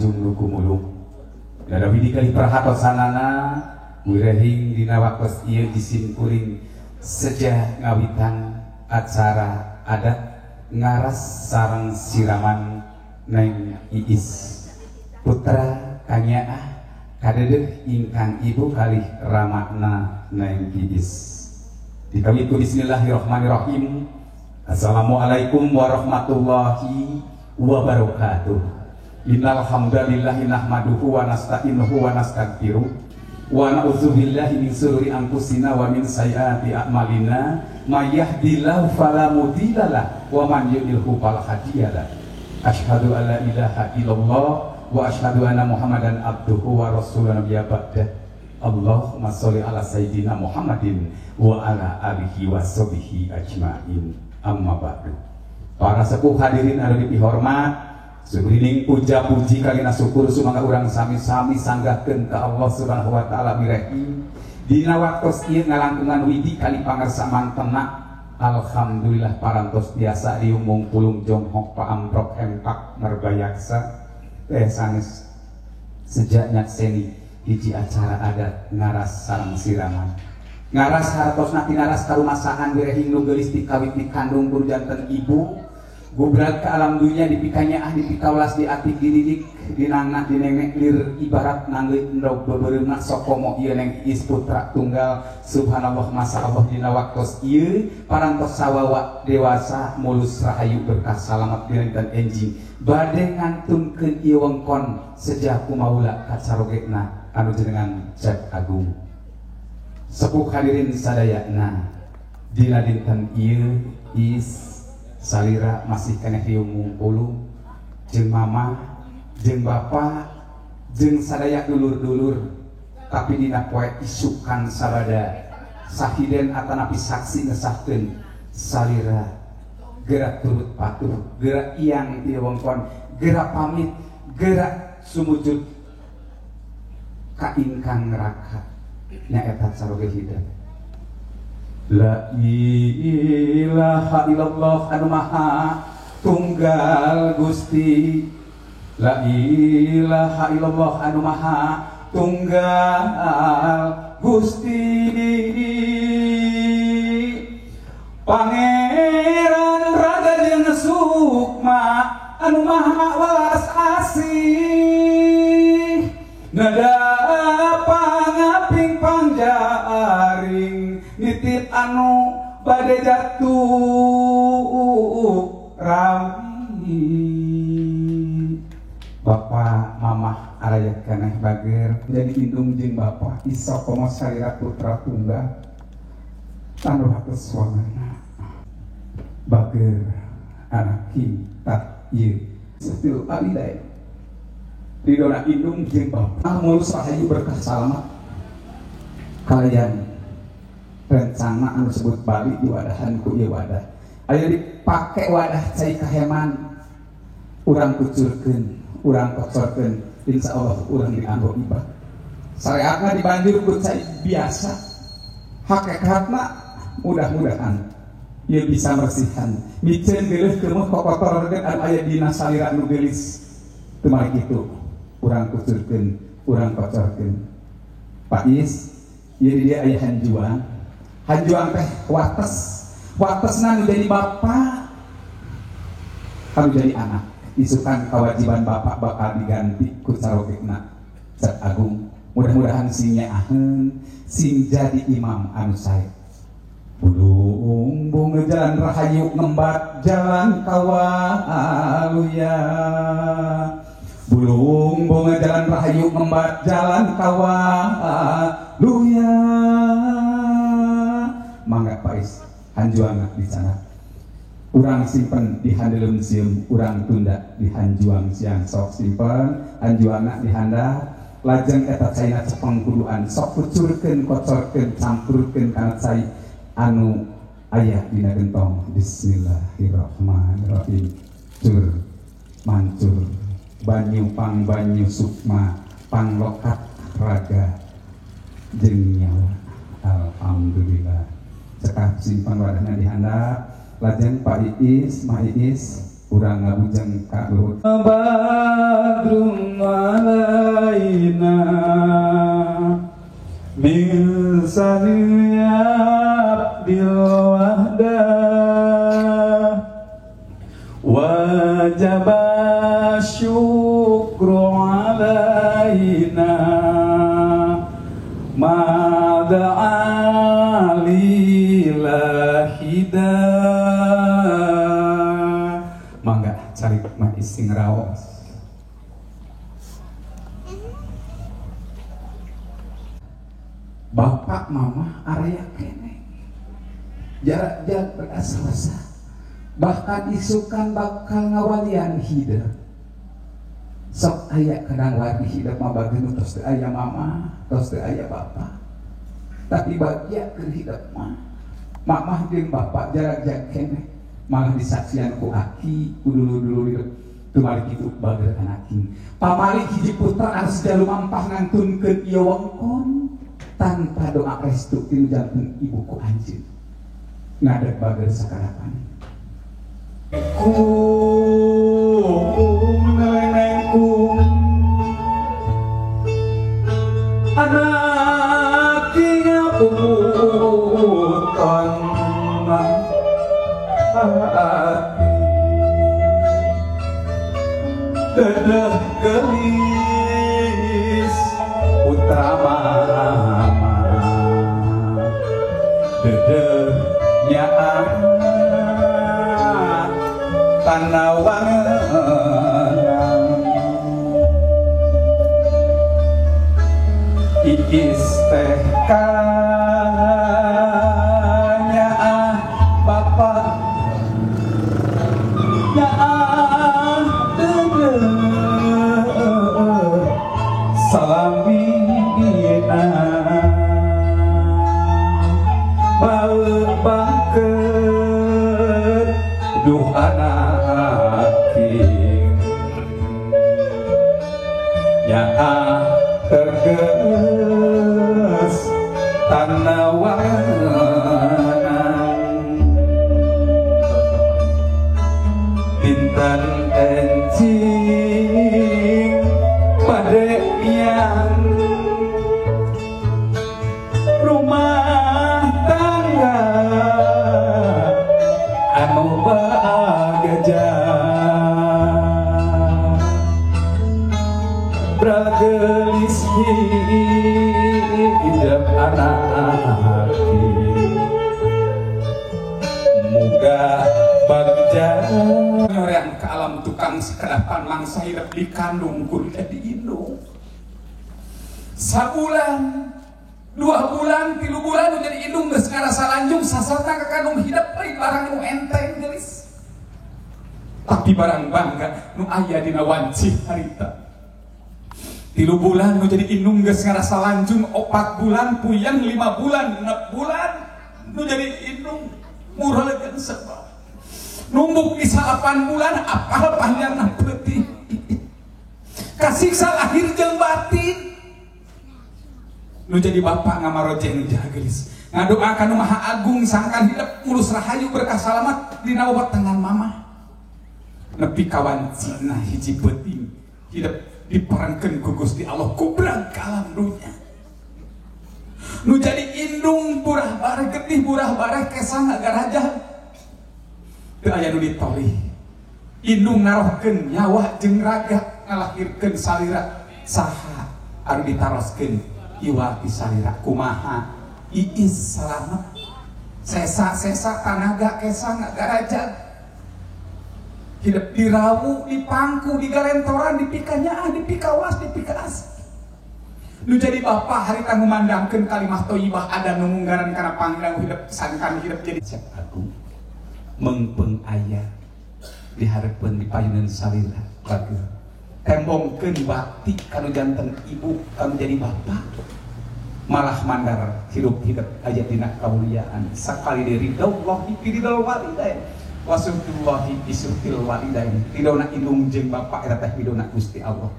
Tanjung nu gumulung. Dada widi kalih perhatosanana wirehing dina waktos ieu jisim kuring seja ngawitan acara adat ngaras sareng siraman Neng Iis putra kanyaah kadedeuh ingkang ibu kalih ramakna Neng Iis. Dikawit ku bismillahirrahmanirrahim. Assalamualaikum warahmatullahi wabarakatuh. Innal hamdalillah nahmaduhu wa nasta'inuhu wa nastaghfiruh wa na'udzubillahi min syururi anfusina wa min sayyiati a'malina may yahdihillahu fala mudhillalah wa man yudlilhu fala hadiyalah. Asyhadu an la ilaha illallah wa asyhadu anna Muhammadan abduhu wa rasuluhu nabiyya ba'da. Allahumma sholli ala sayyidina Muhammadin wa ala alihi wa sahbihi ajmain. Amma ba'du. Para sepuh hadirin anu dipihormat, sugrining puja-puji kalina syukur sumangga urang sami-sami sanggahkeun ka Allah Subhanahu wa taala mirehi. Dina waktos ieu ngalangkungan widi kali pangersa mangtena. Alhamdulillah parantos biasa diumung pulung jonghok paamprok empak merbayaksa teh sanes sejak nyakseni hiji acara adat ngaras sareng siraman. Ngaras hartosna tinaras karumasaan wirehing nu geulis dikawit dikandung kudu janten ibu gubrak ke alam dunia dipikanya ah dipikaulas diatik dididik dinangna dinenek lir ibarat nanggeut endog beubeureuh sokomo ieu Neng Iis putra tunggal. Subhanallah masyaallah dina waktos ieu parantos sawawa dewasa mulus rahayu berkah salamat dinten enjing bade ngantunkeun ieu wengkon seja kumaula kacarogena anu jenengan Cep Agung. Sepuh hadirin sadayana dina dinten ieu Is salira masih keneh riung ngungkulu jeung mama jeung bapa jeung sadaya dulur-dulur, tapi dina poe isukan sabada sahiden atanapi saksi ngesahkeun salira gerak turut patuh, gerak iang ti wengkon, gerak pamit, gerak sumujud ka ingkang neraka nyaeta saroge hidep. La ilaha illallah anu maha tunggal Gusti. La ilaha illallah anu maha tunggal Gusti. Pangeran raga jeung sukma anu maha welas asih. Nada pangaping pangjaring nitip anu bade jatuh rami. Bapak mamah araya keneh bager jadi indung jeung bapak isa komo salira putra tunggal tanuh suamana bager anak kita ieu setil alidai ridona indung jeung bapak mulus rahayu berkah salamat kalian rencana anu sebut Bali di wadahan ku ieu wadah aya dipake wadah cai kaheman urang kucurkeun urang kocorkeun insyaallah urang dianggo ibad syariatna dibanjur ku cai biasa hakikatna mudah-mudahan ieu bisa mersihan miceun geuleuh keumeuh kokotor anu aya dina salira nu geulis teu mari kitu urang kucurkeun urang kocorkeun. Pak Is ieu dia aya hanjuang. Hanjuang teh wates, watesna nu jadi bapak, anu jadi anak. Isukan kewajiban bapak bakal diganti ku carogekna Cep Agung. Mudah-mudahan sing nyaaheun, sing jadi imam anu sae. Bulung bunga jalan rahayu ngembat jalan kawaluya. Bulung bunga jalan rahayu ngembat jalan kawaluya. Mangga Pais hanjuang di sana. Urang simpen di handeleun sieum, urang tunda di hanjuang siang sok simpen, hanjuangna di handap, lajeng eta caina cepeng kuduan sok kucurkeun, kocorkeun, campurkeun kana cai anu aya dina gentong. Bismillahirrahmanirrahim. Cur mancur banyu pang banyu sukma panglokat raga jeung nyawa. Alhamdulillah. Cekap simpan wadahna di handap. Lajeng Pak Iis, Ma Iis, Urang ngabujang ka luhur. Badrun alaina min saniyabdil wahdah wajib syukru alaina ma da'a lillahida. Mangga cari mah ising raos. Bapak mama area kene jarak jauh berasal bahkan isukan bakal ngawalian hidup. Sok aya kadang lagi hidup mah bageun tos teu aya mama, tos teu aya bapak. Tapi bagia keur hidup mah. Mamah jeung bapak jarak jauh keneh malah disaksian ku aki, ku dulur-dulur hidup. Tumari kitu bager anaking. Pamali hiji putra anu jalu mampah ngantunkeun ieu wengkon tanpa doa restu ti nu janten ibu ku anjeun. Ngadeg bager sakarapan. Ku nenengku anak puton hati dedeh gelis putra mama dedeh nyaah tanawangan iis teh kanyaah bapak nyaah dedeh salamina bau bangket duh anak king nyaah terges tanawangan dinten enjing bade miang rumah tangga anu bagja bragelis hidup anak muga bagja nyoreang ke alam tukang sekedapan mangsa hidup dikandung kudu jadi indung sabulan 2 bulan 3 bulan jadi indung geus ngarasa lanjung sasarta ke kandung hidup lain barang nu enteng gelis tapi barang bangga nu aya dina wanci harita 3 bulan nu jadi indung geus ngarasa lanjung 4 bulan puyeng 5 bulan 6 bulan nu jadi indung muralegan sebab numbuk di 8 bulan apal panjangna peuting kasiksa lahir jeung batin nu jadi bapak ngamarojeng nu jaha geulis ngadoa ka nu Maha Agung sangkan hidup mulus rahayu berkah salamat dina wewetengan mamah nepi ka wancina hiji peuting hidup diperangkeun ku Gusti Allah kubrang ka alam dunya nu jadi indung burah bareh getih burah bareh kesang agar teu aya nu ditolih indung narohkeun nyawa jeung raga ngalahirkeun salira saha anu ditaroskeun iwal ti salira kumaha iis salamet sesa-sesa tanaga kesang agar hidup dirawu, dipangku, digalentoran, dipika nyaah, dipikawas, dipikaas. Nu jadi bapak harita ngumandangkeun kalimah thayyibah ada nu munggaran kana pangdang hidup sangkan hidup jadi siap agung. Mengpeng aya dihareupeun dipayuneun salira bager. Tembongkeun bakti kanu janten ibu kanu jadi bapak. Malah mandar hidup-hidup aya dina kauliaan sakali deui ridhallahi fi ridhal walidain. Wasuhtullahi bisuhtil walidain ridona indung jeung bapak eta teh ridona Gusti Allah.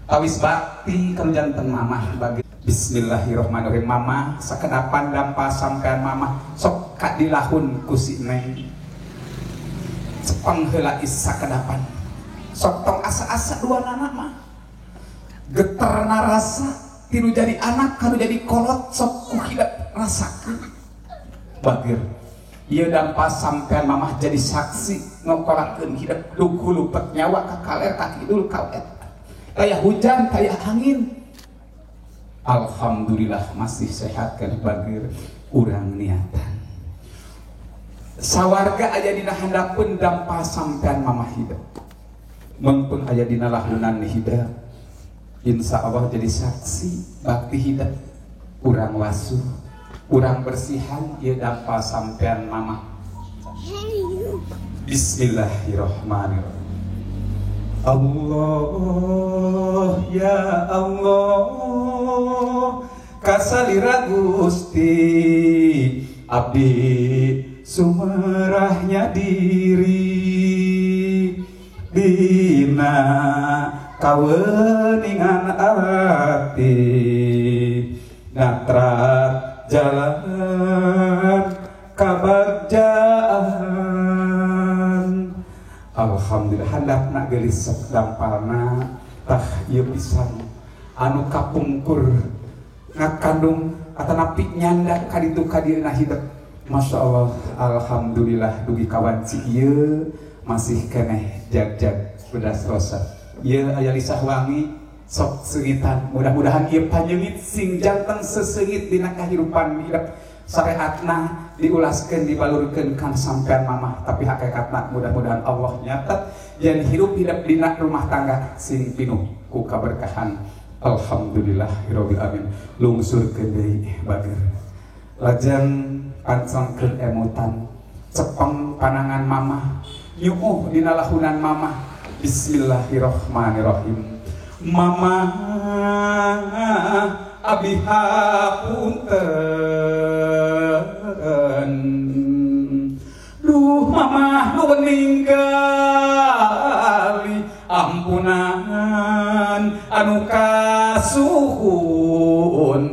Awis bakti kanu janten mamah bagi Bismillahirrahmanirrahim mamah sakedapan dampa sampean mamah sok kadilahun ku si neng. Cepeng heula is sakedapan. Sok tong asa-asa dua anak mah. Geterna rasa tilu jadi anak kanu jadi kolot sok ku hidep rasakeun. Bageur. Ieu dampa sampean mamah jadi saksi ngokolakeun hidep duh lupet nyawa ka kaler ka kidul ka wetan. Taya hujan, taya angin. Alhamdulillah masih sehat kan bageur urang niatan. Sawarga aya dina handapeun dampa sampean mamah hidep. Mengpun aya dina lahunan hidep. Insya Allah jadi saksi bakti hidep. Urang wasuh, urang bersihan ieu dampa sampean mamah. Bismillahirrahmanirrahim. Allah ya Allah kasalira Gusti abdi sumerahnya diri dina kaweningan ati natrat jalan kabagjaan. Alhamdulillah handapna geulis sok dampalna tah ieu pisan anu kapungkur ngakandung atanapi nyanda kaditu kadirna hidep. Masya Allah, alhamdulillah dugi kawanci ieu masih keneh jag-jag bedas rosa. Ieu aya lisah wangi sok seungitan. Mudah-mudahan ieu panyeungit sing janten seseungit dina kahirupan hidep. Syariatna diulaskeun dibalurkeun kan sampean mamah, tapi hakikatna mudah-mudahan Allah nyatet yen hirup hidep dina rumah tangga sing pinuh ku kaberkahan. Alhamdulillahirabbil alamin. Lungsurkeun deui bageur. Lajeng pancongkeun emutan cepeng panangan mamah nyuuh dina lahunan mamah. Bismillahirrahmanirrahim. Mama abdi hapunten, duh mamah nu ninggali ampunan anu kasuhun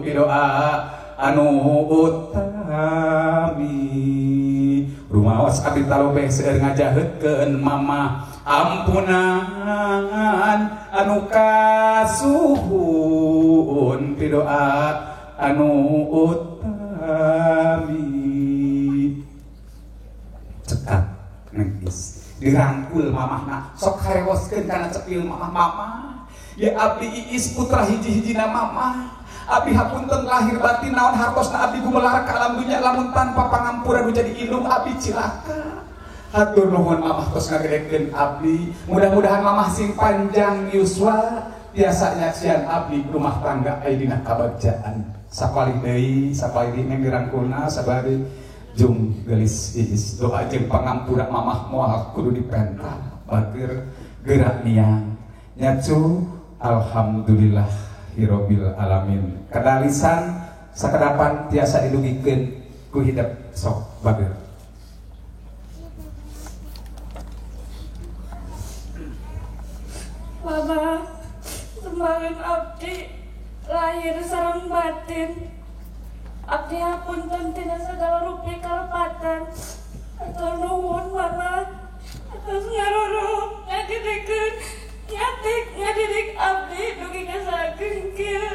pidoa anu utami. Rumaos abdi talobeh seueur ngajaheutkeun mamah ampunan anu kasuhun pidoa anu utami. Cekap nangis dirangkul mamahna sok harewoskeun kana cepil mamah. Mamah ya abdi Iis putra hiji-hijina mamah, abdi hapunten lahir batin naon hartosna abdi gumelar ka alam dunya lamun tanpa pangampura nu jadi indung abdi cilaka. Hatur nuhun mamah tos ngagedekeun abdi, mudah-mudahan mamah sing panjang yuswa tiasa nyaksian abdi rumah tangga aya dina kabagjaan. Sapalih deui sapalih deui dirangkulna sabari jung geulis Iis doa jeung pangampura mamah moal kudu dipenta bageur gerak niang nyacu. Alhamdulillah hirobil alamin. Kadalisan sakedapan tiasa didugikeun ku hidep sok bageur. Mama, kemarin abdi lahir sareng batin. Abdi hapunten tina sagala rupi kalepatan. Atur nuhun mama. Atos ngaroro ngadidekeun nyatik ngadidik abdi dugi ka sakeun kieu.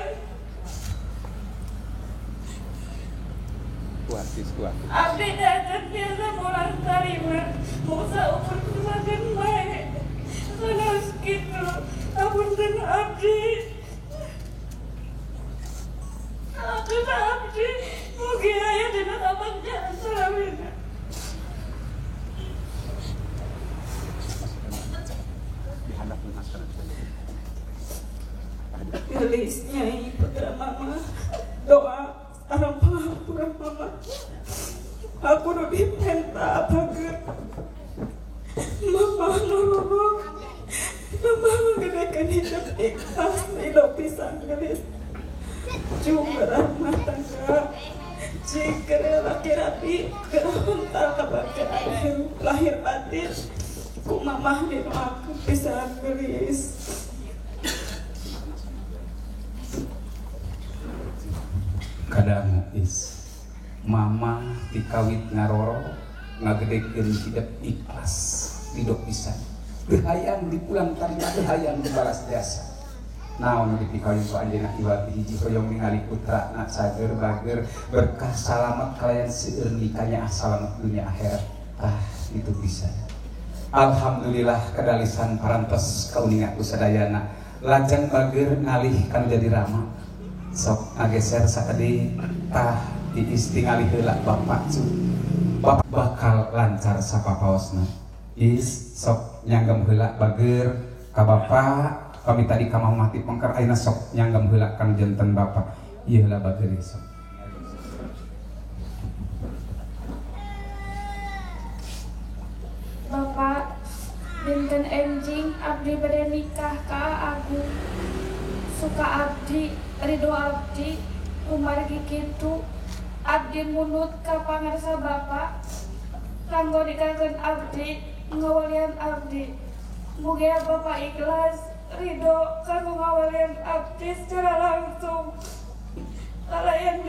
Kuat, kuat. Abdi datang biasa mulang tarima, musa ukur kusakeun bae. Sanes kitu, apunten abdi. Abdi abdi, mugi aya dina kabagjaan salawina. Gelis nyai putra mama, doa sareng pangampura mama. Aku nu dipenta bager. Mama nururuk, mama menggedekan hidup ikhlas hidup pisan gelis. Jumlah rumah tangga, jika laki rapi, gerahuntal kebahagiaan lahir batin. Ku mamah dinoakeun pisan gelis. Kadang is mama dikawit ngaroro ngagedekeun hidup ikhlas. ridho pisan. Teu hayang dipulang tarima, teu hayang dibalas jasa. Naon dipikayun ku anjeunna iwal hiji hoyong ningali putrana cager bager berkah salamet kalayan seueur nikahnya salamet dunia akhirat. Ah, itu bisa. Alhamdulillah kadalisan parantos kauninga ku sadayana. Lajeng bager ngalih kan jadi rama. Sok ngageser sakedik tah diis tingali heula bapak cu. Bapak bakal lancar sapapaosna. Is sok nyanggem heula bager ka bapak. Kami tadi ka mamah ti pengker ayeuna sok nyanggem heula kang janten bapak. Ieu heula bager sok. Bapak dinten enjing abdi bade nikah ka Agung. Suka abdi, ridho abdi, kumargi kitu abdi munut ka pangarsa bapak. Kanggo nikahkeun abdi, ngawalian abdi. Mugia bapak ikhlas ridho kanggo ngawalian abdi secara langsung. Kalayan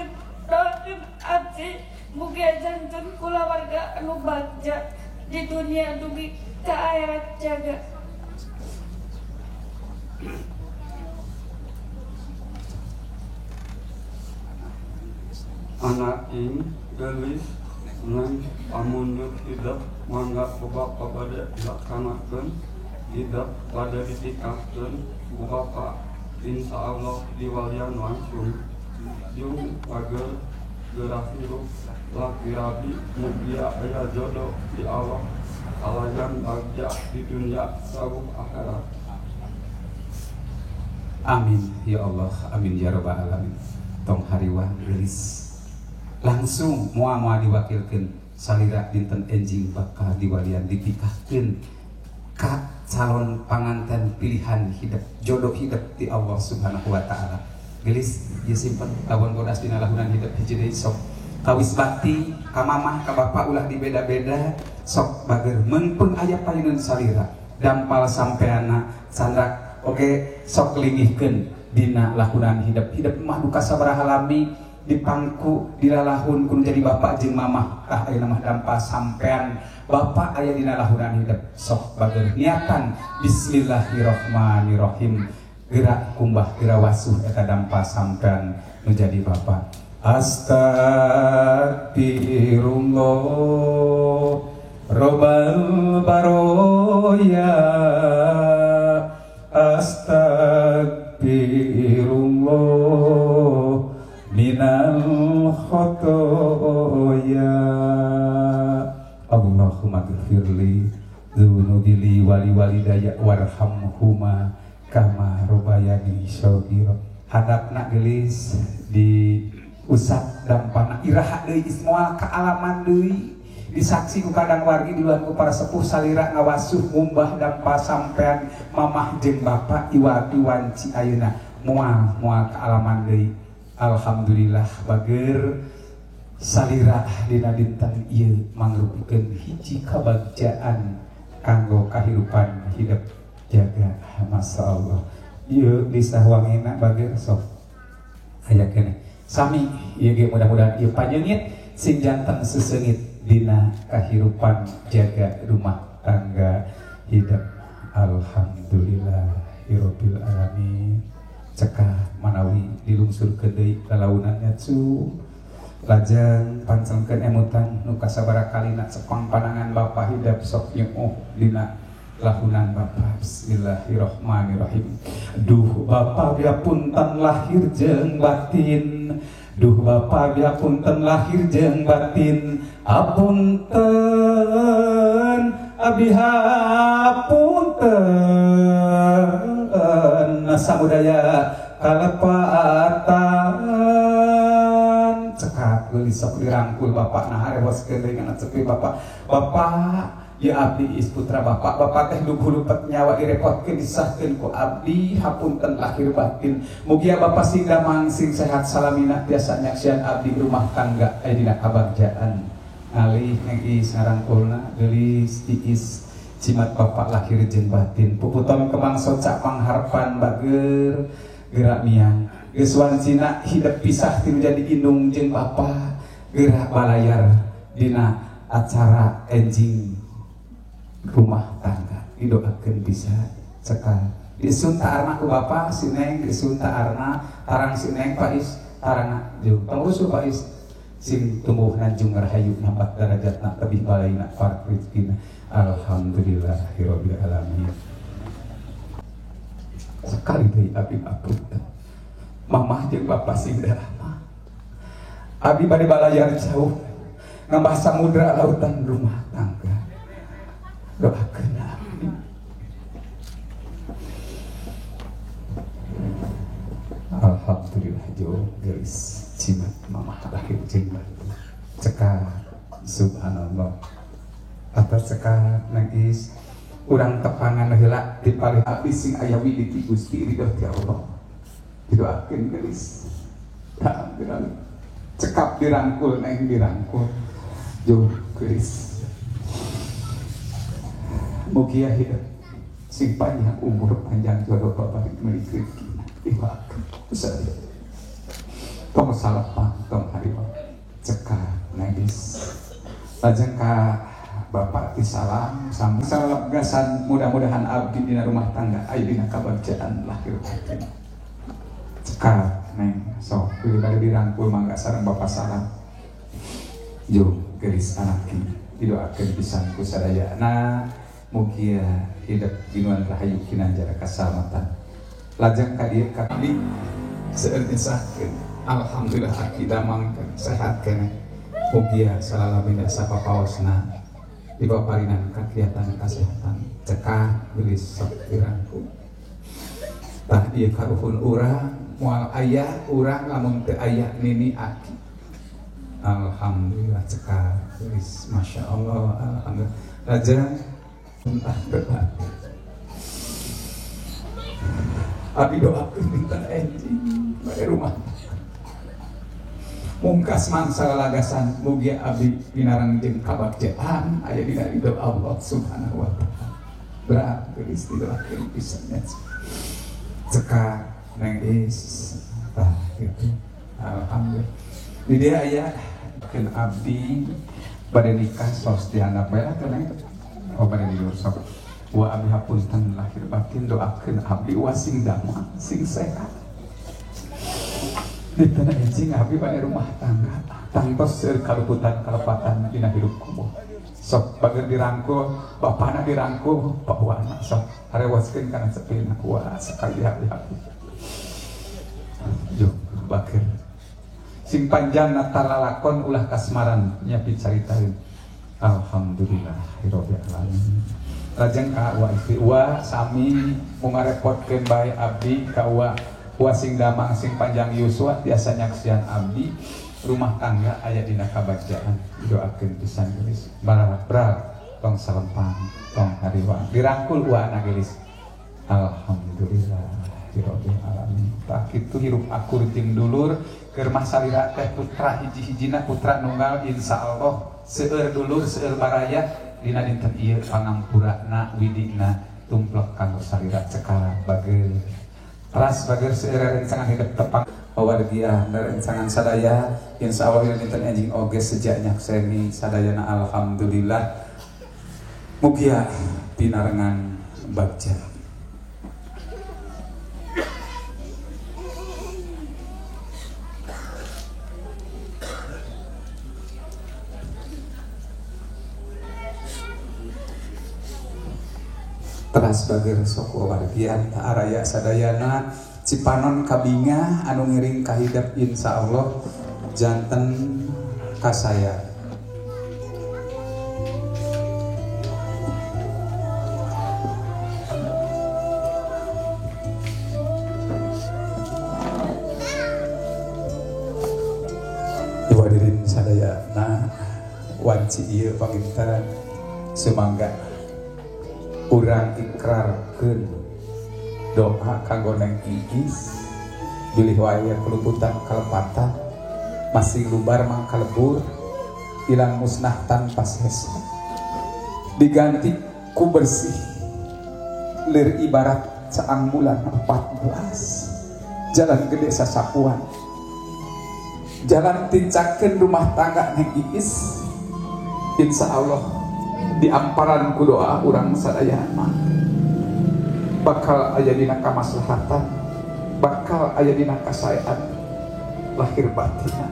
doakeun abdi mugia janten kulawarga anu bagja di dunia dugi ka akhirat jaga. Anak ing geulis ngan pamundut hidup mangga ku bapa bade dilaksanakeun hidup bade ditikahkeun ku bapa insyaallah diwalian langsung jeung pager geura hirup laki rabi mugia aya jodoh di Allah kalayan bagja di dunia sareng akhirat. Amin ya Allah, amin ya rabbal alamin. Tong hariwang geulis langsung moal-moal diwakilkeun salira dinten enjing bakal diwalian ditikahkeun ka calon panganten pilihan hidup jodoh hidup di Allah Subhanahu wa taala. Geulis ieu simpen lawan bodas dina lahunan hidup hiji deui sok kawis bakti ka mamah ka bapak ulah dibeda-beda sok bager meungpeung aya payuneun salira dampal sampeana candak oge sok lingihkeun dina lahunan hidup hidup mah duka sabaraha lami dipangku dilalahun kun jadi bapak jeung mamah tah ayeuna mah dampal sampean bapak aya dina lahunan hidup sok bager niatan bismillahirrahmanirrahim gerak kumbah gerak wasuh eta dampal sampean nu jadi bapak. Astagfirullah robbal baroya, astagfirullah minal khotoya. Allahumma gfirli dzunubi li wali walidayya warhamhuma kama robayani shaghira. Hadapna geulis di usap dampana iraha deui moal kaalaman deui disaksi ku kadang wargi di luar ku para sepuh salira ngawasuh ngumbah dampa sampean mamah jeung bapak iwati wanci ayeuna moal moal kaalaman deui. Alhamdulillah bager salira dina dinten ieu mangrupikeun hiji kabagjaan kanggo kahirupan hidup jaga. Masyaallah ieu lisah wangina bager sok aya keneh sami ieu ge mudah-mudahan ieu panyeungit sing janten seseungit dina kahirupan jaga rumah tangga hidup. Alhamdulillahirabbil alamin. Cekah manawi dilungsurkeun deui lalaunannya cu lajeng pancengkeun emutan nu kasabaraha kalina cepang panangan bapak hidup sok nyeuh dina lahunan bapak. Bismillahirrahmanirrahim. Duh bapak biapunten lahir jeung batin, duh bapak biapunten lahir jeung batin, apunten abdi hapunten samudaya kalepatan. Cekap geulis sok dirangkul bapak nah harewoskeun deui kana cepi bapak. Bapak ya abdi is putra bapak, bapak teh duh lupet nyawa direpotkeun disahkeun ku abdi hapunten lahir batin. Mugia bapak sing damang sing sehat salamina tiasa nyaksian abdi rumah tangga aya dina kabagjaan. Ngalih neng is ngarangkulna geulis iis jimat bapak lahir jeung batin. Puputon kemang socak pangharpan bager gerak miang. Geus wancina hidup pisah tinu jadi indung jeung bapak gerak balayar dina acara enjing Rumah tangga didoakeun bisa cekap. Disun taarna ku bapa si neng, disun taarna tarang si neng Pak Is, tarangna jeung tong rusuh Pak Is. Sing tumbuh nanjung rahayu nampak darajatna tebih balaina parak rezekina. Alhamdulillahirabbil alamin. Sekali deui abdi ngapunten. Mamah jeung bapa sing darahmah. Abdi bade balayar jauh nambah samudra lautan rumah tangga. Doakeun abdi. Alhamdulillah jo geus cimat mamah lahir jeung batu. Cekap subhanallah. Atas cekap nangis urang tepangan heula di palih abdi sing aya widi ti Gusti ridho ti Allah. Didoakeun geus. Alhamdulillah. Cekap dirangkul neng dirangkul. Jo geus. Mugia hidup sing panjang umur panjang jodoh bapak milik rezeki. Didoakeun sadaya. Tong salepang tong hariwang cekap nangis. Lajeng ka bapak ti salam sami salebgasan mudah-mudahan abdi dina rumah tangga aya dina kabagjaan lahir batin. Cekap neng sok pilih bade dirangkul mangga sareng bapak salam. Jo gelis anak didoakeun pisan ku sadayana mugia hidup ginuan rahayu kinanjara kasalamatan. Lajeng ka dieu ka abdi seueur disahkeun. Alhamdulillah aki damang sehat keneh. Mugia salalamina sapapaosna dipaparinan kakiatan kasehatan cekap gelis sok dirangkul. Tah ieu karuhun urang moal aya urang lamun teu aya nini aki. Alhamdulillah cekap gelis masyaallah alhamdulillah. Lajeng entah berat. Abi doakeun dinten enjing bade rumah. Mungkas mangsa lagasan mugia abdi pinarang jeung kabagjaan aya dina ridho Allah Subhanahu wa taala. Berat geus didoakeun pisan nya. Cekap neng is tah kitu. Alhamdulillah. Di dieu aya keun abdi bade nikah sos dihandap bae lah teh neng. Oh bade di luhur sok. Wa abdi hapunten lahir batin doakeun abdi wa sing damang sing sehat. Di tanah enjing abdi bade rumah tangga tangtos seueur kaluputan kalepatan dina hirup kumuh. Sok bager dirangkul bapana dirangkul pawana sok harewaskeun kana sepina wa sekali abdi abdi. Jo bager sing panjang nata lalakon ulah kasmaran nya picaritaeun. Alhamdulillah hirabbil alamin. Lajeng ka wa istri wa sami mung ngarepotkeun bae abdi ka wa wa sing damang sing panjang yuswa tiasa nyaksian abdi rumah tangga aya dina kabagjaan doakeun pisan geus barabra tong salempang tong hariwang dirangkul wa anak geus. Alhamdulillah hirabbil alamin. Tah kitu hirup akur jeung dulur keur mah salira teh putra hiji-hijina putra nunggal insyaallah seueur dulur seueur baraya dina dinten ieu pangampurana widina tumplek kanggo salira cekap bager teras bager seueur rencangan hidup tepang pawargia rencangan sadaya insyaallah dina dinten enjing oge sejak nyakseni sadayana alhamdulillah mugia pinarengan bagja. Teras bager sok wargian araya sadayana Cipanon kabinga anu ngiring kahidap insyaallah janten kasaya. Ibu hadirin sadayana wanci ieu panginten sumangga urang ikrarkeun doa kanggo Neng Iis bilih wae keluputan kalepatan masing lubar mangkalebur ilang musnah tanpa sesa diganti ku bersih lir ibarat caang bulan 14 jalan gede sasapuan jalan tincakeun rumah tangga Neng Iis insya Allah Diamparan ku doa urang sadayana bakal aya dina kamaslahatan, bakal aya dina kasaean lahir batinna.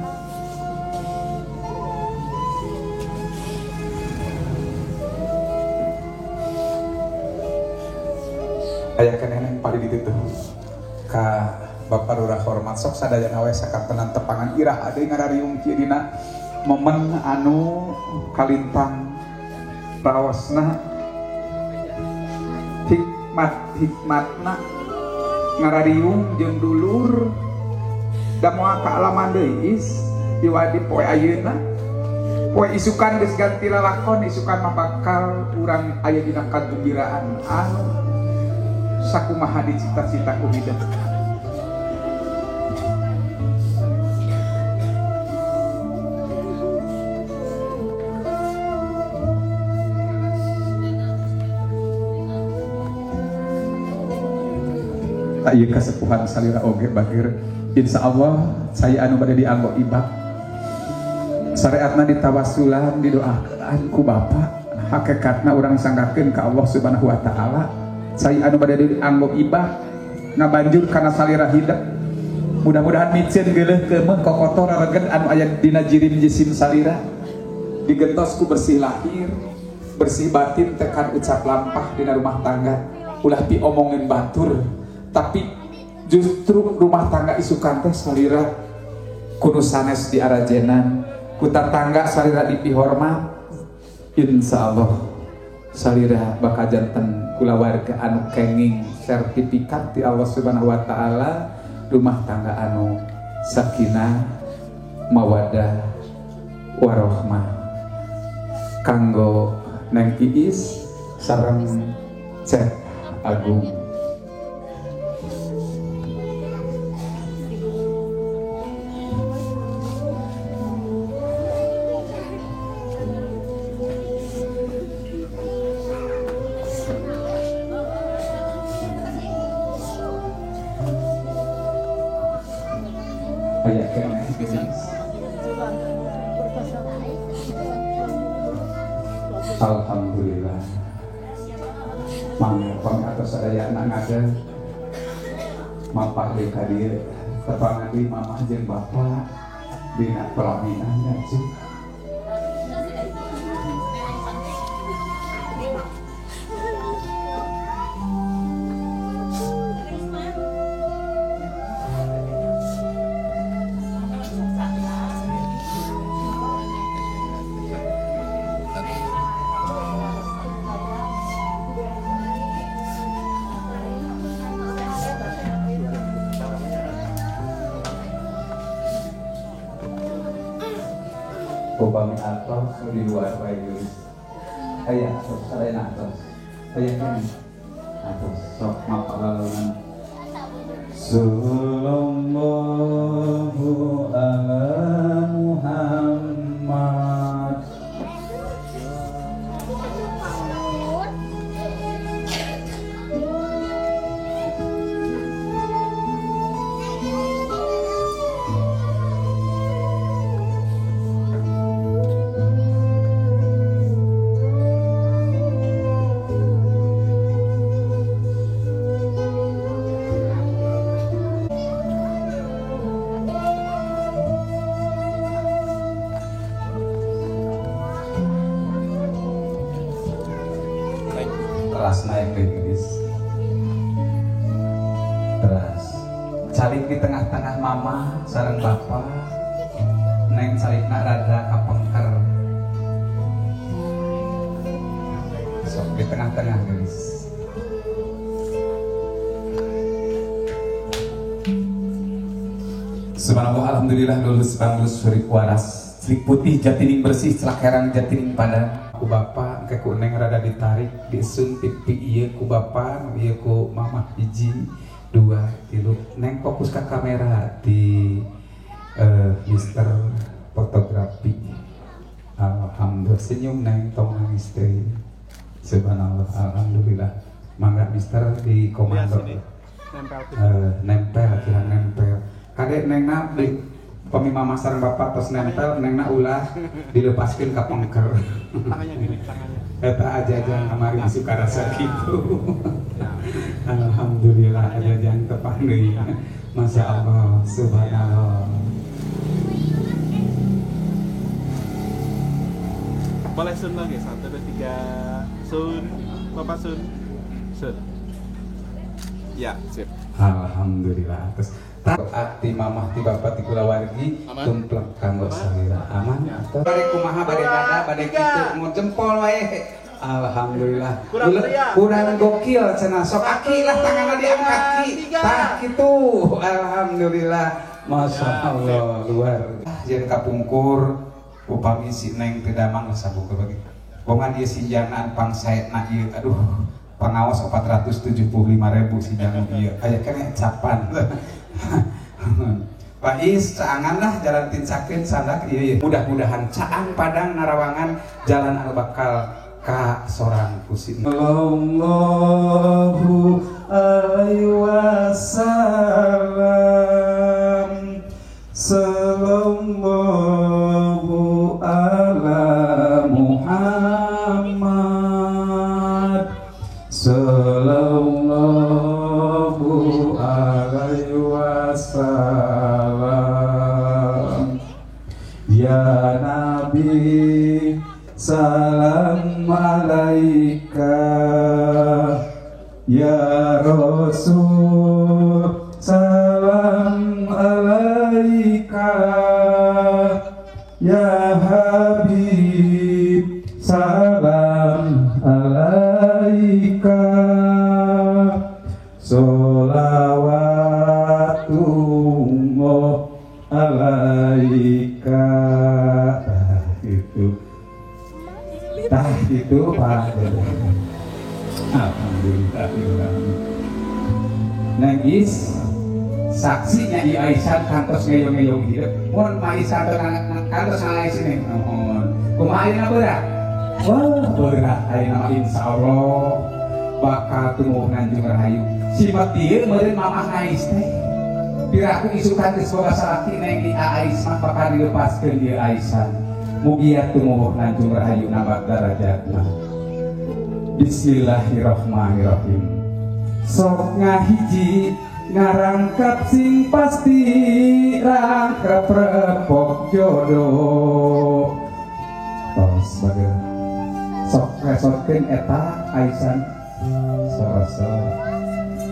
Aya keneh pali ditutuh ka Bapak Lurah hormat sok sadayana we sakantenan tepangan irah deui ngarariung kieu dina momen anu kalintang raosna hikmat-hikmatna ngarariung jeung dulur da moal kaalaman deui is diwadi poe ayeuna poe isukan geus ganti lalakon isukan mah bakal urang aya dina kagumbiraan anu sakumaha dicita-cita ku hidup. Ieu kasepuhan salira oge bagir insyaallah saya anu bade dianggo ibak syariatna ditawasulan didoakeun ku Bapa hakikatna urang sanggakeun ka Allah Subhanahu wa taala. Saya anu bade dianggo ibak ngabanjur kana salira hidup mudah-mudahan miceun geuleuh keumeuh kokotor regen anu aya dina jirim jisim salira digentos ku bersih lahir bersih batin tekan ucap lampah dina rumah tangga ulah piomongin batur tapi justru rumah tangga isukan teh salira kudu sanes di arajenan ku tatangga salira dipihormat insyaallah salira bakal janten kulawarga anu kenging sertifikat di Allah Subhanahu wa taala rumah tangga anu sakinah mawadah warohmah kanggo Neng Iis sareng Cep Agung. Alhamdulillah. Mangga pami atos sadayana ngade mapah deui ka dieu tepangan deui mamah jeung bapa dina pelaminan nya cuk. Upami atos di luar wae geus. Aya atos sadayana atos. Aya keneh. Atos sok mapalalonan. Sallallahu ala Muhammad. Teras naik ke Inggris. Teras calik di tengah-tengah mama sareng bapak neng calikna rada kapengker sok di tengah-tengah guys. Subhanallah, alhamdulillah lulus banglus surip waras celik putih jatining bersih celak herang jatining padan. Ku bapak ke ku neng rada ditarik disun pipi ieu ku bapak ieu ku mamah hiji dua tilu neng fokus ke kamera di Mister Fotografi. Alhamdulillah senyum neng tong nangis deui. Subhanallah, alhamdulillah. Mangga Mister di komando. Nempel, nempel kira nempel. Kadek neng na di Pami mama sareng bapak tos nempel nengna ulah dilepaskeun ka pengker. Tangannya gini, tangannya. Eta aja-aja kamari suka rasa gitu. Alhamdulillah aja-aja tepang deui. Masya Allah, subhanallah. Boleh sun lagi, 1, 2, 3. Sun, Bapak sun. Sun. Ya, sip. Alhamdulillah. Terus ti mamah ti bapak ti kulawargi tumplek kanggo salira aman. Bade kumaha bade dada bade kitu mun jempol wae. Alhamdulillah. Kurang gokil cenah sok aki lah tanganna diangkat ki. Tah kitu. Alhamdulillah. Masya Allah luar. Jeung kapungkur upami si neng teu damang sabuku bagi. Bongan ieu sinjangan pangsaetna ieu aduh pangaos 475.000 sinjangan ieu. Aya keneh capan. Pak Is caangan lah jalan tincakeun sandak ieu. Mudah-mudahan caang padang narawangan jalan anu bakal ka sorang kusin. Allahu alaihi wasallam. Sallallahu ala Muhammad. Sallallahu alaihi wasallam. Ya Nabi salam alaika. Ya Rasul salam alaika. Ya Habib salam alaika. Sholawatullah alaika. Itu. Tah itu Pak. Alhamdulillah. Nangis saksinya di Aisyah kantos ngeyong-ngeyong hidup. Mun Aisyah kantos ngais ini. Mohon. Kumaha ayeuna berat? Wah, berat ayeuna mah insyaallah bakal tumuwuh nanjung rahayu. Sifat ieu meureun mamah ngais teh. Piraku isukan geus boga salaki neng di Aisyah bakal dilepaskeun ieu Aisyah. Mugia tumuwuh nanjung rahayu nambah darajatna. Bismillahirrahmanirrahim. Sok ngahiji ngarangkap sing pasti rangkap repok jodoh. Tos bageun. Sok resotkeun eta Aisyah. Sorosor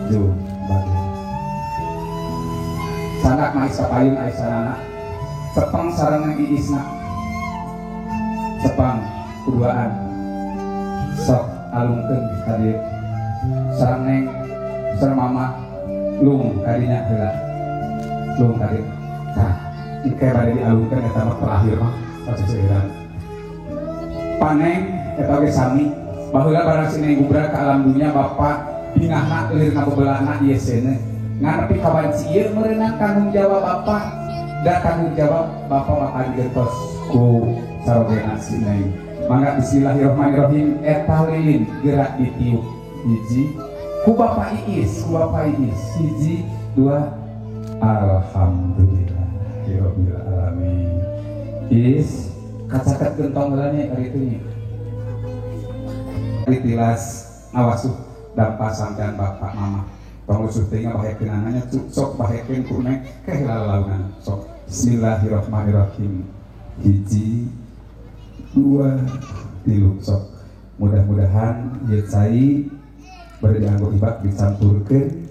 ju bageun. Sanak mah isa payun Aisyah sepeng sareng Iisna. Sepang kuduaan. Sok alungkeun ka dieu. Sareng neng sareng mama lung kadinya heula. Lung kadi. Tah, engke bade dialungkeun eta mah terakhir mah saseueuran. Paneng eta oge sami. Baheula barang si neng gubrak ka alam dunya bapak bingahna lir ngabebelahna ieu seuneu. Ngan nepi ka wanci ieu meureunang tanggung jawab bapak. Da tanggung jawab bapak bakal digentos ku sarogena si neng. Mangga bismillahirrahmanirrahim eta lilin gerak ditiup hiji ku Bapak Iis, ku Bapak Iis hiji dua alhamdulillah ya rabbil alamin. Is kacaket gentong heula nya ari itu nya. Tilas ngawasuh dampa sampean bapak mama. Tong lusuh teh ngabahekeunana nya sok bahekeun ku neng ke lalaunan sok. Bismillahirrahmanirrahim. Hiji dua tilu sok. Mudah-mudahan ieu cai bade dianggo ibak dicampurkeun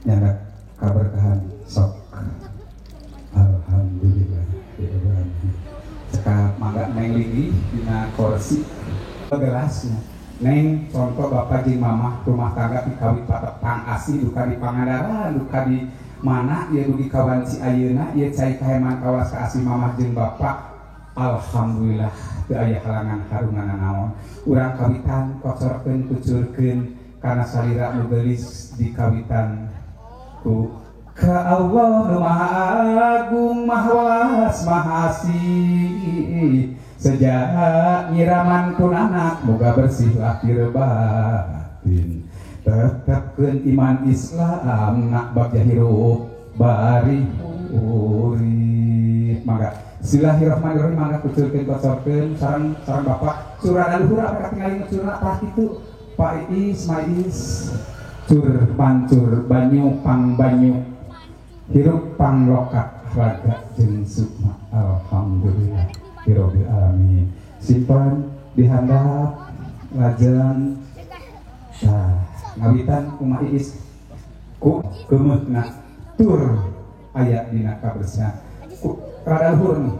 nyandak kaberkahan sok. Alhamdulillah ya Allah. Cekap mangga neng linggih dina kursi gelasnya. Neng contoh bapak jeung mamah rumah tangga dikawit patepang asih duka di Pangandaran duka di mana ieu dugi ka wanci ayeuna ieu cai kaheman kawas ka asih mamah jeung bapak. Alhamdulillah teu aya halangan harungan naon. Urang kawitan kocorkeun kucurkeun kana salira nu geulis di kawitan ku ka Allah nu Maha Agung Maha Welas Maha Asih. Sejak nyiraman pun anak moga bersih lahir batin. Tetapkeun iman Islam nak bagja hirup bari huri. Mangga. Bismillahirrahmanirrahim mangga kucurkeun kocorkeun sareng sareng bapak curah luhur apa katingali curah tah kitu Pak Iis Mais cur pancur banyu pang banyu hirup pangloka raga jeung sukma. Alhamdulillah hirobbil alamin. Simpan dihandap lajeng tah ngawitan kumaha Iis ku keumeuhna tur aya dina kabersihan ku rada luhur nih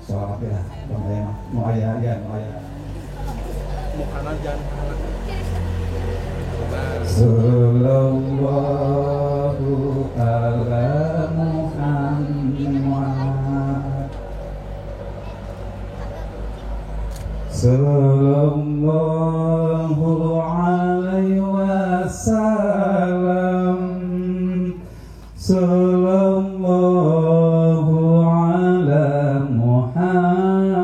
soal ya bang aya mah nu aya ya nu aya mukana jangan sallallahu ala Muhammad sallallahu alaihi wasallam sallallahu ala Muhammad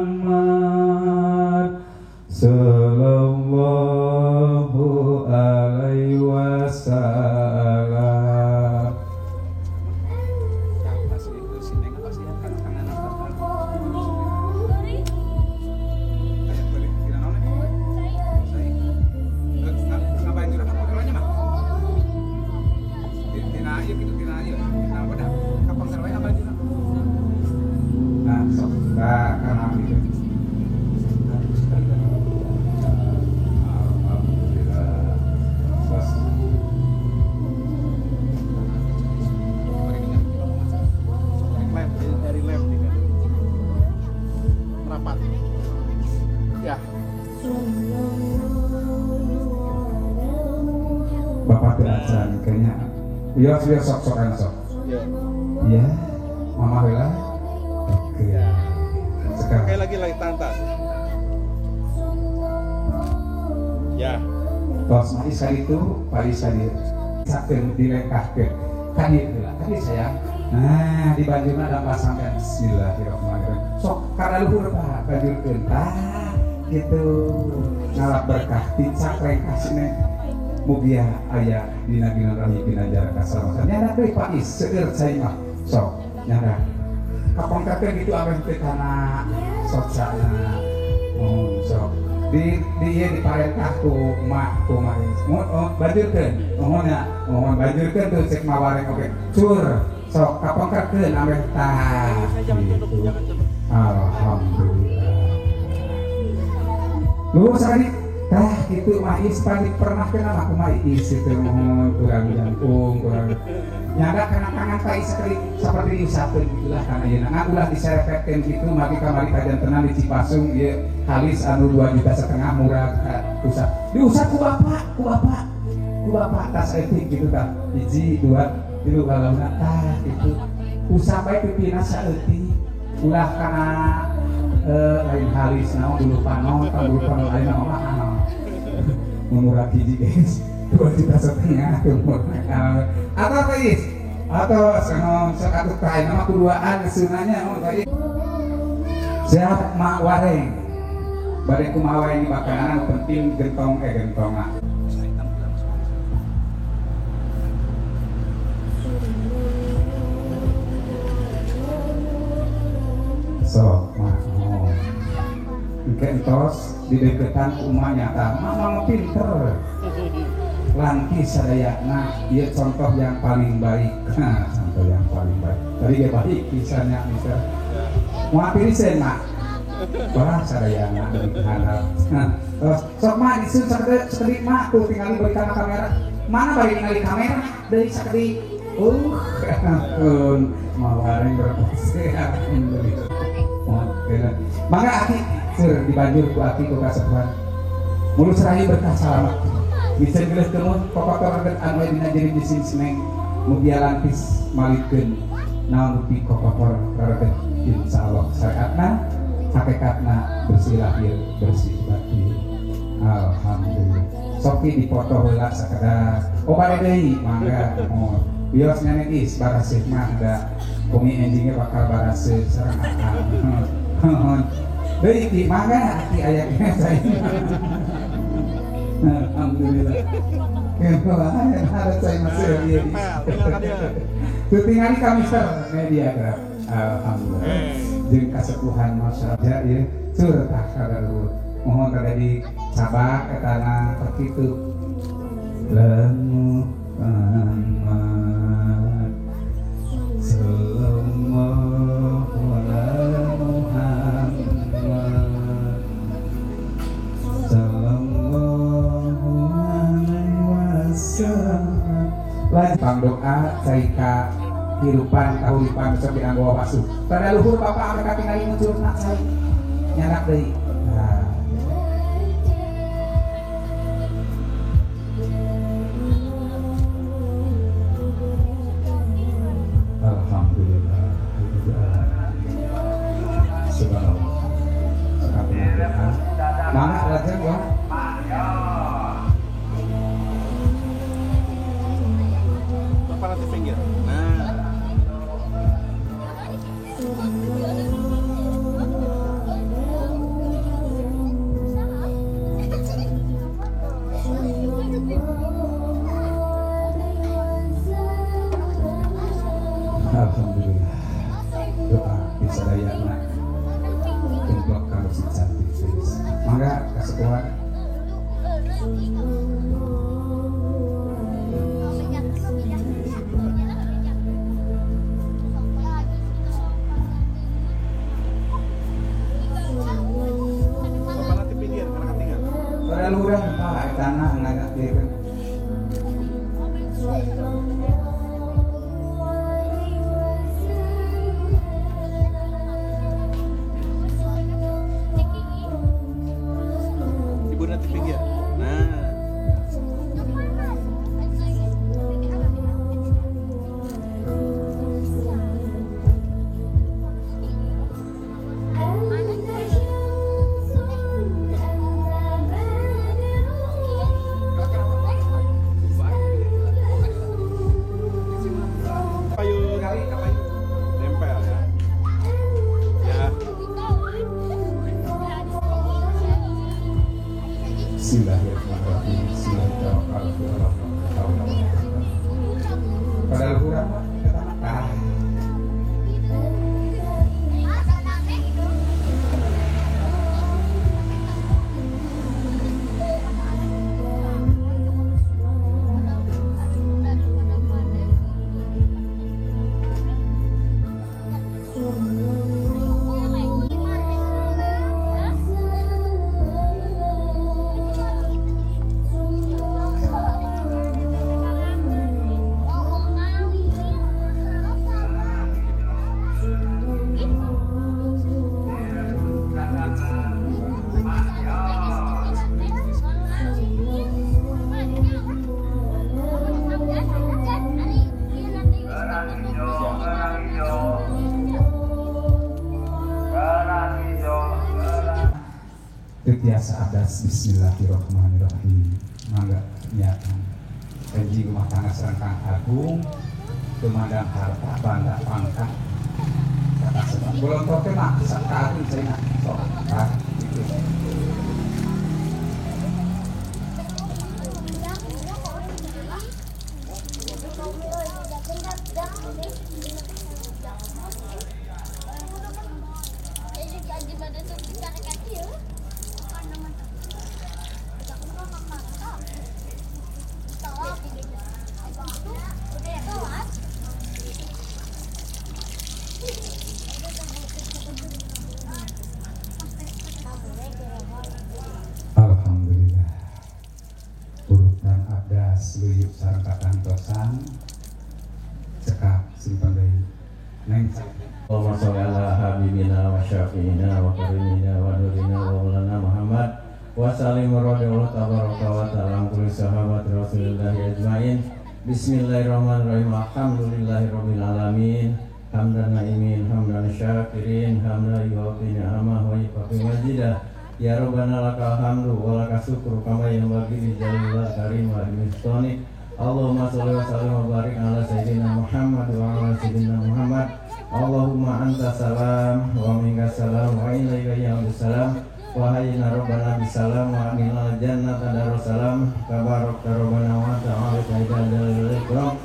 sallallahu alaihi wasallam. Bapak tidak kayaknya biar biar sok sokan sok ya mama bela oke sekarang oke lagi tahan ya tos mari itu pari sadi sakeun dilengkahkeun kan ieu lah tadi sayang nah di banjurna ada pasangan bismillahirrahmanirrahim sok kada luhur Pak banjurkeun tah gitu ngalap berkah ticak lengkah sini mugia aya dina dina rahi dina jarak kasalamatan nyana deui Pak Is seueur cai mah sok nyana kapongkakeun gitu ameh teh kana socana mun sok di ieu diparentah ku mak ku Mais mun banjurkeun mohon nya mohon banjurkeun tuh cek mawareng oge cur sok kapongkakeun ameh tah gitu. Alhamdulillah luhur sakali tah itu Mais paling pernah kenal aku Mais itu mohon kurang jangkung kurang nyada kana tangan Pak Is sekali seperti diusapkeun gitulah kana ieu nah ulah diserepetkeun kitu mari kamari kajantenan di Cipasung ieu halis anu 2,5 juta murah usap diusap ku bapak ku bapak ku bapak tas etik gitu tah hiji dua tilu kalauna tah kitu usap bae pipina saeutik ulah kana lain halis naon bulu panon tah bulu panon lain mah naon murah hiji guys 2,5 juta atau apa Is atau sok atuh tah nama kuduaan sunanya oh siap mak wareng bade kumaha wae ini makanan penting gentong gentong sok mah engke entos di deketan ku nyata mama pinter lanti sadayana ieu contoh yang paling baik. Nah, contoh yang paling baik tadi ge baik pisannya mister moal pirisen mak bah sadayana handap. Nah terus sok mah disun sakedik mak tuh tingali bari kana kamera mana bari ningali kamera deui sakedik ampun mawareng berpose alhamdulillah. Mangga aki seur dibanjur ku aki ku kasepuhan mulus rahi berkah salamat bisa geuleuh kemuh kokotor anu dina jeri jisim seneng mugia lantis malikeun naon rupi kokotor rareget insyaallah syariatna hakikatna bersih lahir bersih batin alhamdulillah soki dipoto heula sakedar oh bade deui mangga mohon bios nyane is barasih mah da kumi enjingnya bakal barasih sareng akang deui ki mangga aki aya kene saya. Alhamdulillah. Ada saya masih dia. Tuh tinggali kami media gerak. Alhamdulillah. Jeung kasepuhan masyarakat ieu cur tah ka luhur. Mohon kada dicabak etana tertutup. Muhammad sallallahu alaihi Muhammad sallallahu alaihi wasallam. Lanjut pangdoa cai ka hirupan kahuripan sok dianggo wawasu. Pada luhur bapak ame katingali muncul nak cai nyarak deui. Nah. Alhamdulillah. Subhanallah. Mangga lajeng wah. Bapak nanti pinggir. Nah. Alhamdulillah. Doa disadayana tumplok kalau si cantik geus. Mangga kasepuhan. Bapak nanti pinggir karena ketinggalan. Pada lurah Pak etana ngagatkeun. Ibu nanti pinggir. Nah. Payung. Nempel ya. Ya. Bismillahirrahmanirrahim. Bismillahirrahmanirrahim. Pada luhur apa? Ah. Tetiasa adas bismillahirrahmanirrahim. Mangga niatan janji rumah tangga sareng Kang Agung tumandang harta bangga pangkat kata sebab bolontok teh mah sakari cenah sok ah gitu. Alhamdulillah. Urutan abdas luyup sareng katantosan cekap simpen deui. Neng Allahumma sholli ala habibina wa syafi'ina wa karimina wa nurina wa maulana Muhammad wa sallim radhiyallahu tabaraka wa ta'ala an kulli sahabat Rasulillah ajmain. Bismillahirrahmanirrahim. Alhamdulillahirabbil alamin. Hamdan naimin, hamdan syakirin, hamdan yuwafi ni'amah wa yukafi mazidah. Ya Rabbana lakal hamdu wa lakal syukru kama yanbaghi li jalilil karim wa li. Allahumma sholli wa sallim wa barik ala sayyidina Muhammad wa ala sayyidina Muhammad. Allahumma anta salam wa minka salam wa ilaika ya'udus salam. Wa hayyina rabbana bisalam wa adkhilna jannata darussalam. Tabarakta rabbana wa ta'ala ya jalilil ikram.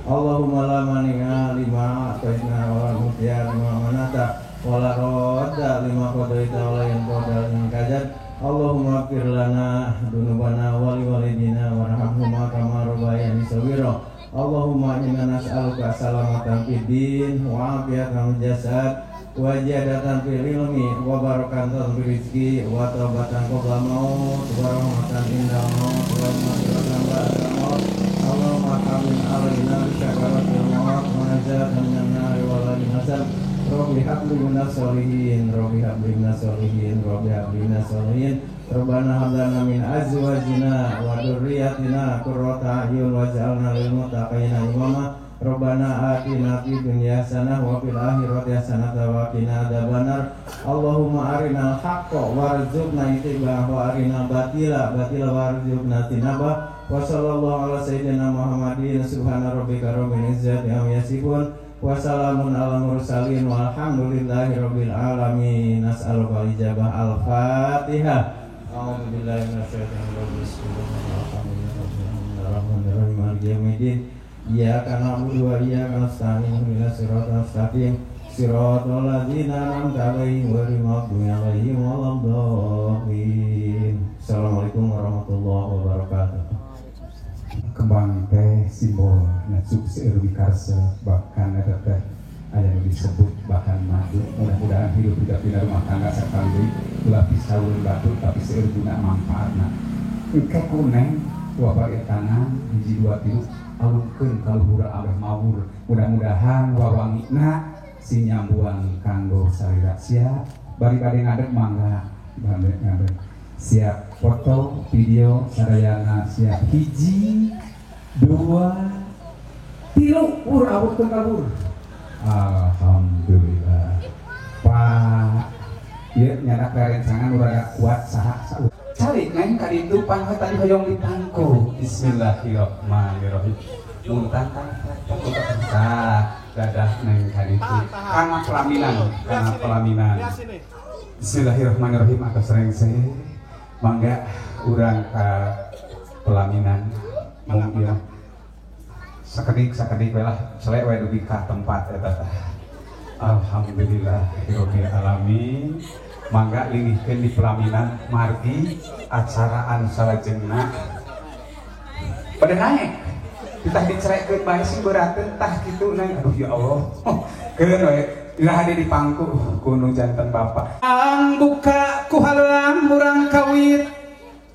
Allahumma la mani'a lima a'tayna wa la mu'tiya lima manata wa la radda lima qadaita wa la yanqada lima kajat. Allahumma ighfir lana dzunubana wa liwalidina warhamhuma kama rabbayani shaghira. Allahumma inna nas'aluka salamatan fid din wa afiyatan fil jasad wa ziyadatan fil ilmi wa barakatan fil rizqi wa taubatan qabla maut wa rahmatan indal maut wa maghfiratan ba'dal maut. Allahumma amin alaina bi syakaratil maut wa najatan minan nari wa la nasab. Rabbi habli minas sholihin, Rabbi habli minas sholihin, Rabbi habli minas sholihin. Rabbana hab lana min azwajina wa dzurriyyatina qurrata a'yun waj'alna lil muttaqina imama. Rabbana atina fid dunya hasanah wa fil akhirati hasanah wa qina adzabannar. Allahumma arinal haqqa warzuqna ittiba'ahu wa arinal batila batila warzuqna ijtinabah. Wa sallallahu ala sayyidina Muhammadin. Subhana rabbika rabbil izzati amma yasifun. Wassalamun ala mursalin walhamdulillahi rabbil alamin. Nas'aluka al-ijabah. Al-Fatihah. A'udzu billahi minasyaitonir rajim. Bismillahirrahmanirrahim. Maliki yaumiddin. Iyyaka na'budu wa iyyaka nasta'in. Ihdinas siratal mustaqim. Siratal ladzina an'amta 'alaihim ghairil maghdubi 'alaihim waladdallin. Assalamualaikum warahmatullahi wabarakatuh. Kembang teh simbol nasuk seueur wikarsa, bahkan eta teh aya nu disebut bahkan madu. Mudah-mudahan hidup tidak pindah rumah tangga sakali deui ulah pisaweun batu tapi seueur guna manfaatna. Engke ku neng tua bari tanah hiji dua tilu alungkeun ka luhur abeh mawur. Mudah-mudahan wawangina sing nyambuang kanggo salira siap bari bade ngadeg mangga bade ngadeg siap foto video sadayana siap hiji dua tilu ur awurkeun ka luhur. Alhamdulillah Pak ieu nyadak rerencangan urang kuat saha saur cari neng ka ditu pan we tadi hoyong dipangku. Bismillahirrahmanirrahim. Muntah tah dadah neng ka ditu kana pelaminan, kana pelaminan. Bismillahirrahmanirrahim. Atas rengse mangga urang ka pelaminan mungkin sakedik-sakedik we lah selek we dugi ka tempat eta tah. Alhamdulillahirabbil alamin. Mangga linggihkeun di pelaminan margi acara anu salajengna. Pada naek ditah dicerekeun bae sing beurateun tah kitu neng. Aduh ya Allah. Keun we iraha di pangku ku nu janten bapak. Ang buka ku haleang murang kawit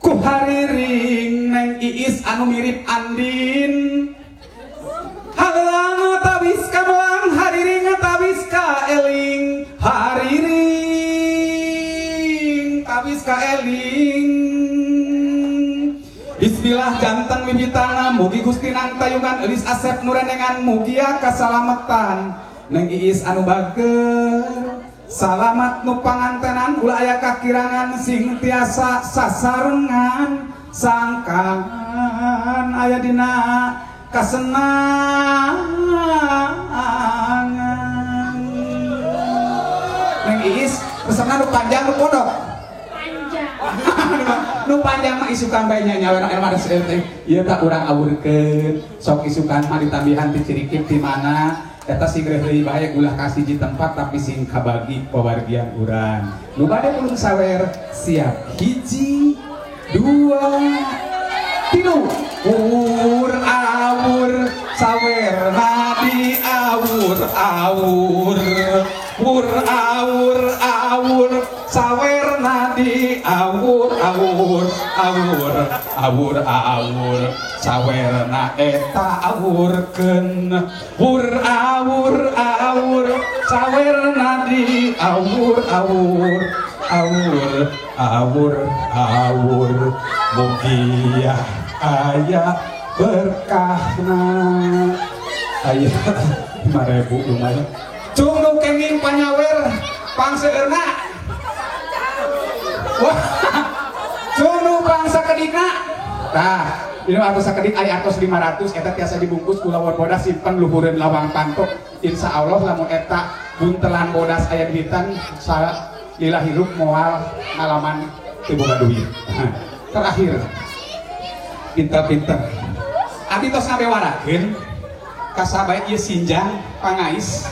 ku hariring neng Iis anu mirip Andin. Haleang tawis ka melang hariring tawis ka eling hariring tawis ka eling. Bismillah janten wiwitana mugi Gusti nangtayungan eulis asep nurenengan mugia kasalametan neng Iis anu bager salamat nu pangantenan ulah aya kakirangan sing tiasa sasarengan sangkan aya dina kasenangan. Neng Iis resepna nu panjang nu pondok panjang. Nu panjang mah isukan bae nya nyawer mah seueur teh ieu tah urang awurkeun sok isukan mah ditambihan ti Cirikip di mana eta sing reureuy bae ulah ka siji tempat tapi sing kabagi pawargian urang. Nu bade ulun sawer siap hiji dua tilu. Ur awur sawer nadi awur awur ur awur awur sawer nadi awur awur awur awur awur sawer na eta awurkeun ur awur awur sawer nadi awur awur awur awur awur mugia aya berkahna aya 5.000 lumayan. Cung nu kenging panyawer pangseurna. Wah, cung nu pangsakedikna. Tah, ini atos sakedik aya atos 500 eta tiasa dibungkus ku lawon bodas simpen luhureun lawang pantok. Insya Allah lamun eta buntelan bodas aya duitan lila hirup moal ngalaman teu boga duit. Terakhir pinter-pinter abdi tos ngabewarakeun kasabae ieu sinjang pangais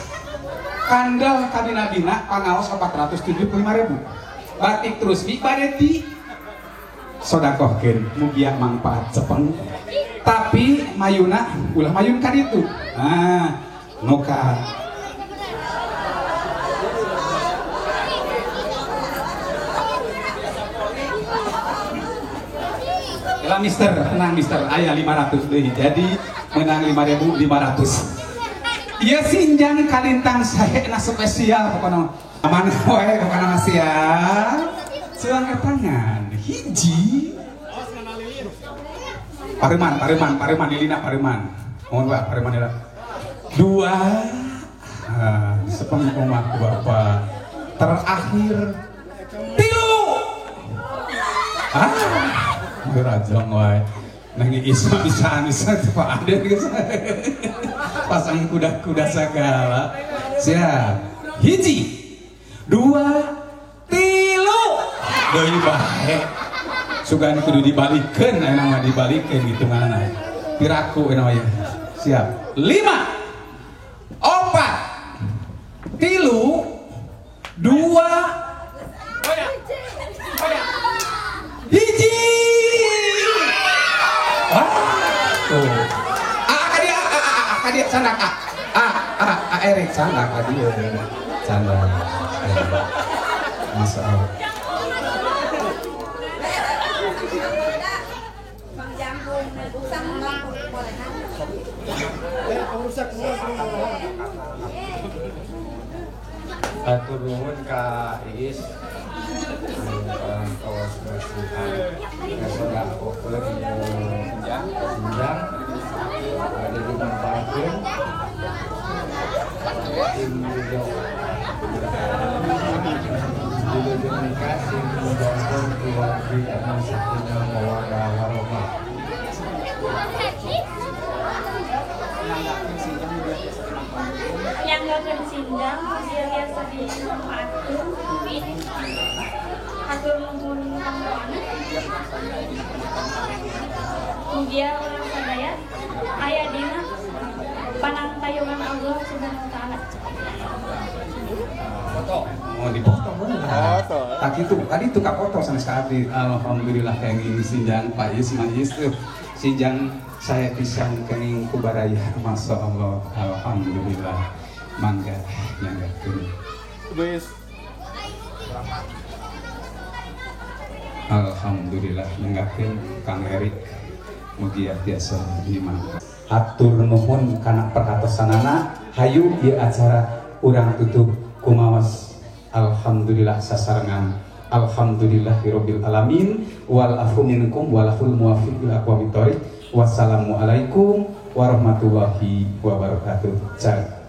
Kandel kabina-bina pangaos 475.000. Batik terus mi bade di sodakohkeun mugia mangpaat cepeng. Tapi mayuna ulah mayun ka ditu. Ah, nuka Lah mister, tenang mister, aya 500 deui. Jadi menang 5.500. Ieu sinjang kalintang saena spesial pokona. Aman we pokona mah siap. Cuang tangan hiji. Pareman, pareman, pareman lilina pareman. Mohon Pak, pareman lilina. Dua. Ah, sepeng omah Bapak. Terakhir tilu. Ah. Rajong wae. Nang iso bisa bisa Pak Aden geus. Pasang kuda-kuda segala. Siap. Hiji. Dua. Tilu. Deui bae. Sugan kudu dibalikeun aya mah dibalikeun hitunganna. Piraku aya mah. Siap. 5 4 3 2 1. Tuh. A dia sandak A Erik sandak a dia sandak. Masa Allah. Atur nuhun ka Iis kawas bersihan ngasodakokeun sinjang bade dimanfaatkeun tim wilujeng nikah sing janten keluargi anu sakinah mawaddah warahmah. Nyanggakeun sinjang mugia tiasa dimanfaatkeun. Hatur nuhun pangdoana. Mugia urang sadaya aya dina panangtayungan Allah Subhanahu wa taala. Foto. Oh, dipoto bener. Foto. Tak itu, tadi itu ka foto sanes ka abdi. Alhamdulillah kenging sinjang Pak Is Mang Is tuh. Sinjang saya pisan kenging kubaraya. Masya Allah. Alhamdulillah. Mangga nyanggakeun. Wis. Alhamdulillah nyanggakeun Kang Erik. Mugia tiasa dimanfaat. Hatur nuhun kana perhatosanana. Hayu ieu acara urang tutup kumaos. Alhamdulillah sasarengan. Alhamdulillahirabbil alamin wal afu minkum walahul muwaffiq ila aqwamit thoriq. Wassalamualaikum warahmatullahi wabarakatuh. Cak.